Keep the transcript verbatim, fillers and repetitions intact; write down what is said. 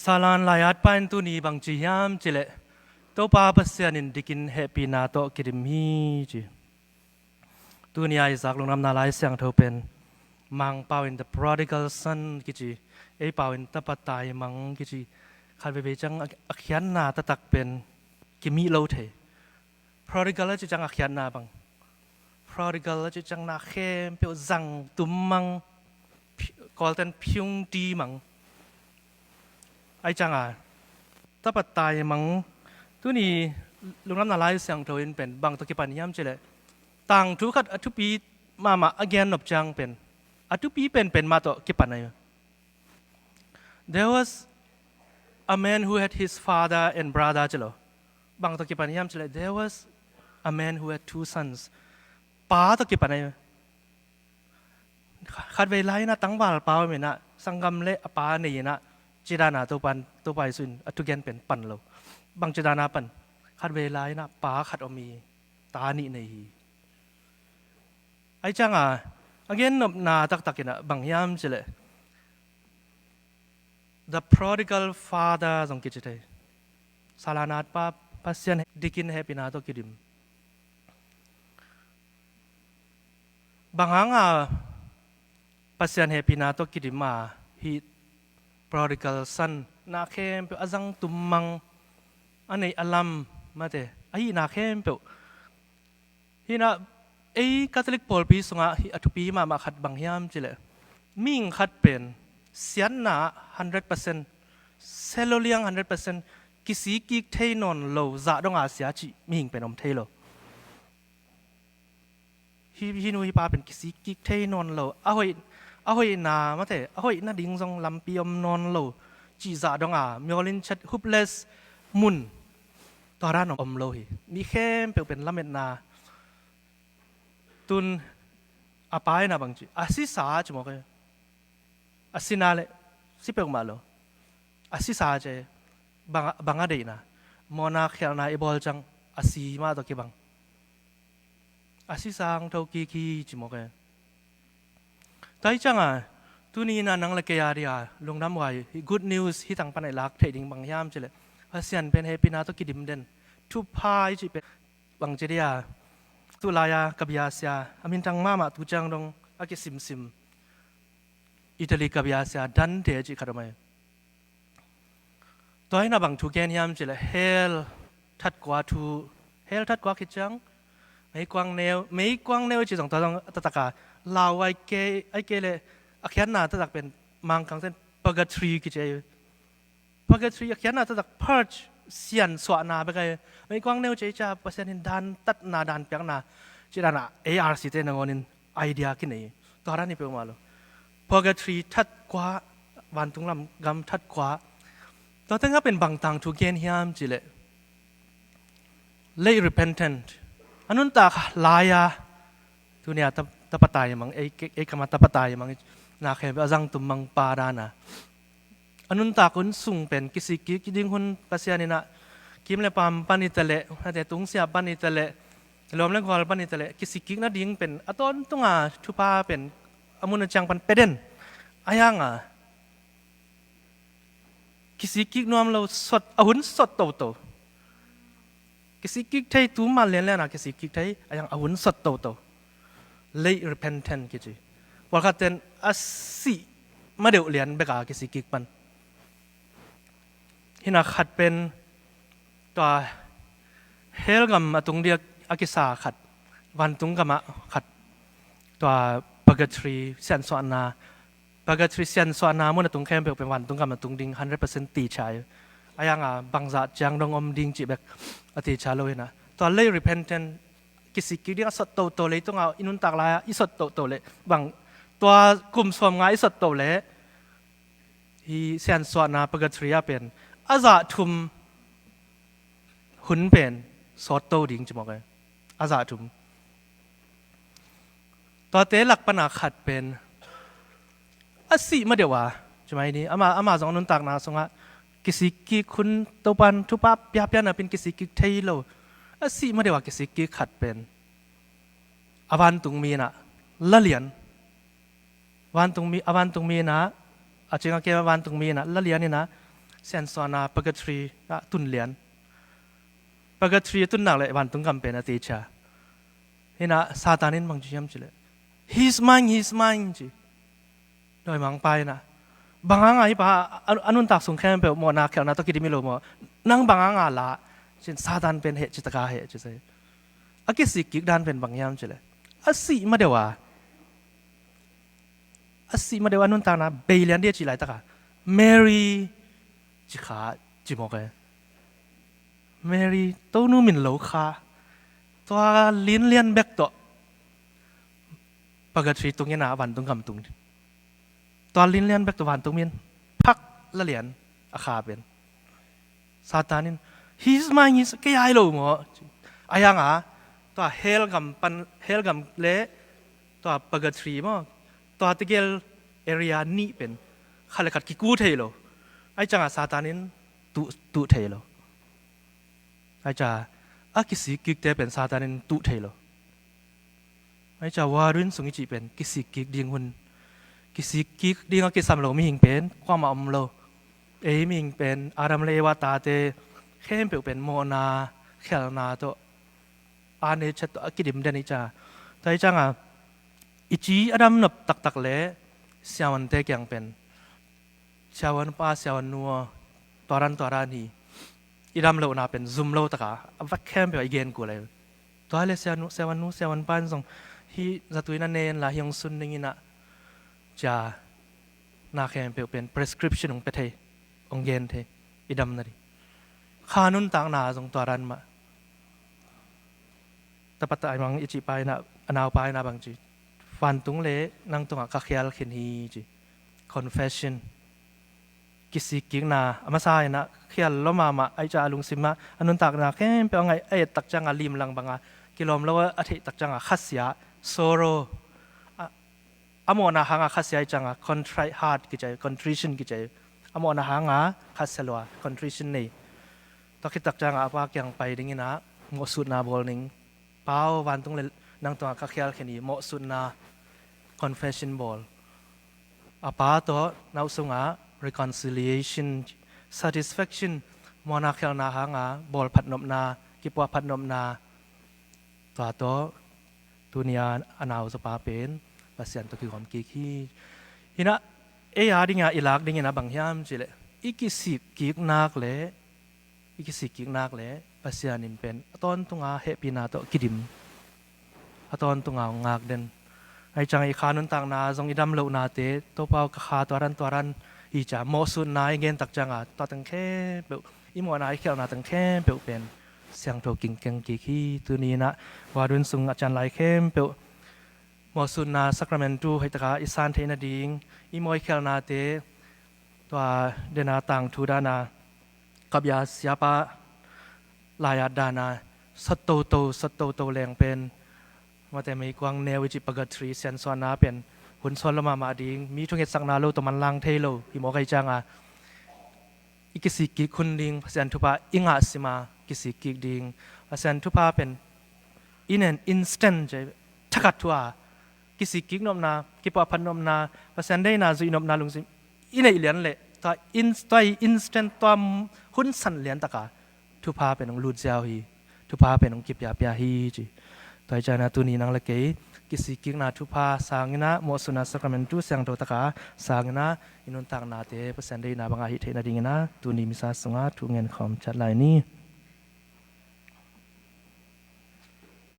Salan lai-atpa in tuni bang ci hiam cileh, Topa Pasian in dikin hehpihna tawh kidim hi ci. Tuni a i zak lungdamna Lai Siangtho pen Mangpau in the prodigal son kici, ei pau in tapa taimang kici, khat veivei ciang a, a khiatna taktak pen kimih lo thei. Prodigal a cih ciang a khiatna bang. Prodigal a cih ciang na khempeuh zang tum mang, phi-, Kawlten phiungti mang. Ai ciang a, tapa taimang, tuni lungdamna Lai Siangtho in pen bang tawh kipan hiam cileh, tangthu khat a thupi mahmah a gen nop ciang pen, a thupi penpen mah tawh kipan ahi. There was a man who had his father and brother ci lo. Bang tawh kipan hiam cileh, there was a man who had two sons. Pa tawh kipan ahi. Khatvei lai inah tangvalpa om inah, sanggam le a pa nei inah, cidana Topan, Topa Jesu in a thugen pen pan lo. Bang cidana pan, khatvei lai inah pa khat om hi, ta nih nei hi. Ai ciang a, a gen nopna taktak inah bang hiam cileh, the prodigal father zong kici thei. Salan atpa Pasian dikin hehpihna tawh kidim. Bang hang a Pasian hehpihna tawh kidim a, hih prodigal son na khempeuh a zang tum mang, a neih a lam mate, a hihna khempeuh. Hinah, ei Catholic pawlpi sungah hih a thupi mahmah khat bang hiam cileh, mihing khat pen siatna hundred percent, selo liang hundred percent, kisik kik thei nawn lo zah donga sia cih mihing pen om thei lo. Hi, hi nu hi pa pen kisik kik thei nawn lo, a hoih, a hoihna mate, a hoih nading zong lampi om nawn lo cih zah donga, miawlin chet, hopeless mun, tua dan om lo hi. Mi khempeuh pen lametna. Tun a pa inah bang ci, a sisa ci mawk e. A sina le si peuhmah lo. A sisa ci, bang, bang a deihna, mawhna khialhna i bawl ciang a si mah tawh kibang. A sisa hong tho kik hi ci mawk e. Tua hi ciang a, tuni inah nang le kei a dia lungdam huai, hih good news hih tang pan a i lak theih ding bang hiam cileh, Pasian pen hehpihna tawh kidim den. Thupha i cih pen bang ci dia, tu lai-a ka biasia, a minthang mahmah tu ciang dong a kisimsim, Italy ka biasia Dante a cih khat om ahi. Tua inah bang thu gen hiam cileh, hell that kua thu, hell that kua khit ciang meikuang neu, meikuang neu i cih zong tua zong a taktak a, lau ai kei, ai kei leh a khiatna taktak pen Mangkangten purgatory kici ahi. Purgatory a khiatna taktak purge, siansuahna bek ahi. Meikuang neu ci ciang Pasian in dantatna, danpiakna, cidana A R C te nangawnin idea kinei. Tua dan hi peuhmah lo. Purgatory that kua, vantung lam gam that kua. Tua tengah pen bang tangthu gen hiam cileh, late repentant. A nuntak lai-a, tuni a tapa taimang, ei, ei kam a tapa taimang, na khempeuh a zang tum mang pa dana, a nuntak hun sung pen kisik kik ding hun Pasian inah, kim le pam pan hi taleh, ate tungsiah pan hi taleh, lawm le gual pan hi taleh, kisik kik nading pen a tawntunga thupha pen a mun a ciang pan pia den. A hiang a, kisik kik nuam lo, sot, a hun sot toto. Kisik kik thei, tu mal lianlian a kisik kik thei, a hiang a hun sot toto. Late repentant kici. Pawlkhat ten a sih madeuh lian bek a kisik kik pan. Hinah khat pen tua hell gam a tung ding a kisa khat, vantung gamah khat, tua purgatory siansuahna, purgatory siansuahna mun a tung khempeuh pen vantung gam a tung ding hundred percent ticha hi. A hiang a bangzah ciang dong om ding cih bek a ticha lo hinah, tua late repentant, kisik kik ding a sot toto, leitung a i nuntak lai-a i sot toto leh bang, tua kum sawmnga i sot to leh, hih siansuahna purgatory ah pen a zah thum hun pen sawt to ding ci mawk e. A zah thum. Tuate lak pana khat pen a sih madeuh a, ci mai ni, ama, ama zong a nuntakna sungah kisik kik hun, Topan thupha piapia napin kisik kik thei lo. A sih madeuh a kisik kik khat pen a vantungmi inah la lian. Vantungmi, a vantungmi inah, a cing a kem a vantungmi inah la lian inah, siansuahna purgatory ah tun lian. Purgatory a tun nak leh vantung gam pen a teicia. Hi-in ah Satan in bang ci hiam cih leh, "He's mine, he's mine," ci. Dawimangpa in ah, "Bang hanga hih pa a, a nuntak sung khempeuh mawhna khialhna tawh kidim hi lo maw? Nang bang hanga la?" ci-in Satan pen heh ci taka heh ci sa hi. A kisik kik dan pen bang hiam cih leh, a sih ma deuh a, a sih ma deuh a nuntakna bei lian ding a cih laitak a, "Mary," ci kha, ci mawk e. "Mary, Tonu min lo kha." Tua lin lian bek tawh purgatory tung in ah vantung gam tung. Tua lin lian bek tawh vantung min phak la lian a kha pen. Satan in, "He's mine, he's, kei a hi lo maw?" Ahi hanga tua hell gam pan, hell gam le tua purgatory maw, tua tegel area nih pen khat le khat kiku thei lo. Ahi cianga Satan in tuh, tuh thei lo. Ahi cianga a kisik kikte pen Satan in tuh thei lo. Ahi cianga Warun sung i cih pen kisik kik ding hun. Kisik kik ding a kisam lo mihing pen kuamah om lo. Ei mihing pen Adam le Eva tate khempeuh pen mawhna khialhna tawh a nature tawh a kidim den hi cianga. Tua hi cianga i ci a dam nop taktak le siavuante kiang pen, "Siavuan pa, siavuan nu aw, tua dan tua dan hi," i dam lohna pen zum lo taka a vak khempeuh a i gen kul ahi. Tua le siavuan nu, siavuan nu, siavuan pa in zong, "Hih zatui na ne inla hih hong sun ding in ah," ci-a na khempeuh pen prescription hong pia thei, hong gen thei, i dam nading. Kha nuntakna zong tua dan mah. Tapa Taimang i cih pa in ah, a naupa in ah bang ci, "Vantung le nang tungah ka khial khin hi," ci. Confession. Kisik kikna a masa in ah khial lua mahmah, ahi cianga a lungsim ah a nuntakna khempeuh a ngaih, a et tak cianga limlang banga kilawm lo a theih tak cianga khasia, sorrow, a, a mawhna hanga khasia ahi cianga contrite heart kici, contrition kici. A mawhna hanga khasia lua, contrition nei. Tua khit tak cianga a pa kiang pai ding in ah mawhsutna bawl ning. "Pa aw, vantung le nang tungah ka khial khin hi," mawhsutna, confession bawl. A pa tawh no sungah reconciliation, satisfaction, mawhna khialhna hanga bawlphat nopna, kipuahphat nopna. Tua tawh tuni-a a nau zawpa pen Pasian tawh kigawm kik hi. Hi-in ah ei a dinga i lak ding in ah bang hiam cih leh, i kisik kik nak le, i kisik kik nak le Pasian in pen a tawntunga hehpihna tawh kidim, a tawntunga hong ngak den. Ahi cianga i kha nuntakna zong i dam lohnate, "Topa aw, ka kha tua dan tua dan hi," ci-a mawhsutna i gen tak cianga tua teng khempeuh, i mawhna i khialhna teng khempeuh pen siangtho kingkeng kik hi. Tuni in ah Warun sung a cian lai khempeuh mawhsutna sacramentu hoih taka i san theih nading, i mawi khialhnate, tua dena tangthu dana, ka bia siapa lai-at dana, sot toto, sot toto leng pen, mate meikuang neu i cih purgatory siansuahna pen hun suan lua mahmah ding, mi thungetsakna lo tawh manlang thei lo hi mawk ahi cianga, i kisik kik hun ding Pasian thupha i ngah sima kisik kik ding. Pasian thupha pen in an instant ci, thakhat thu-a kisik kik nopna, kipuahphat nopna, Pasian deihna zuih nopna lungsim i neih lian leh tua in, tua instant, tua hun san lian taka thupha pen hong lut ziau hi. Thupha pen hong kipiapia hi ci. Tua hi cianga tuni nang le kei kisik kikna thupha sang in ah, mawhsutna sacramentu siangtho taka sang in ah, i nuntaknate Pasian deihna banga hih theih nading in ah tuni misa sungah thu ngen khawm ciat lai ni.